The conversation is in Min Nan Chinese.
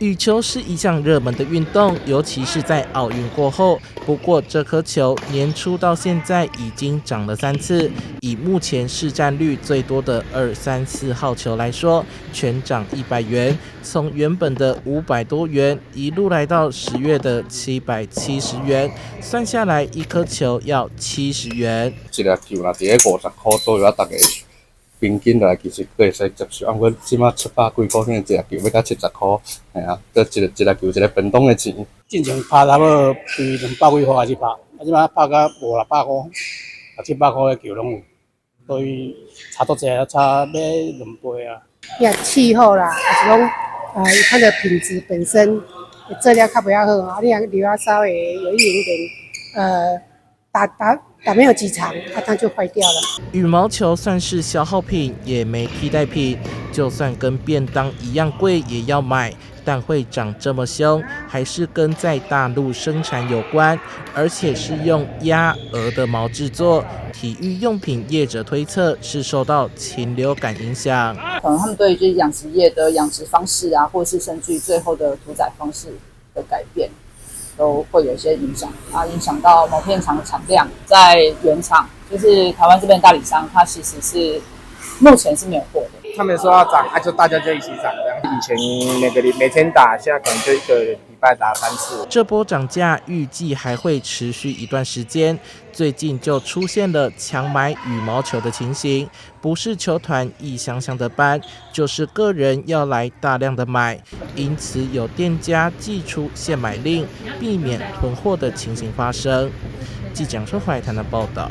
羽球是一項熱門的運動，尤其是在奧運過後。不過，這顆球年初到現在已經漲了三次。以目前市占率最多的二三四號球來說，全漲100元，從原本的500多元一路來到10月的770元，算下來一顆球要70元。一粒球若佇咧50箍左右，啊，逐家平均落來其實閣會使接受。啊，毋過這馬七百幾箍，可能一粒球欲到70箍，嘿啊，閣一個一粒球一個便當的錢。進前拍差不多對200幾箍開始拍，啊，這馬拍到五六百箍、六七百箍的球攏有，所以差足濟，差欲2倍啊。呀，氣候啦，還是講，它的品質本身質量較袂遐好，啊，你若留啊稍微有一點點，打打打沒有幾場，它就壞掉了。羽毛球算是消耗品，也沒替代品，就算跟便當一樣貴，也要買。但會漲這麼兇，還是跟在大陸生產有關，而且是用鴨鵝的毛製作。體育用品業者推測是受到禽流感影響。可能他們對就是養殖業的養殖方式啊，或是甚至於最後的屠宰方式的改變，都會有一些影響啊，影響到毛片廠的產量。在原廠，就是台灣這邊代理商，它其實是目前是沒有貨的。他們說要漲，啊，就大家就一起漲這樣。以前每個禮每天打，現在可能就一個禮拜打三次。這波漲價預計還會持續一段時間。最近就出現了搶買羽毛球的情形，不是球團一箱箱的搬，就是個人要來大量的買，因此有店家祭出限買令，避免囤貨的情形發生。記者張懷談的報道。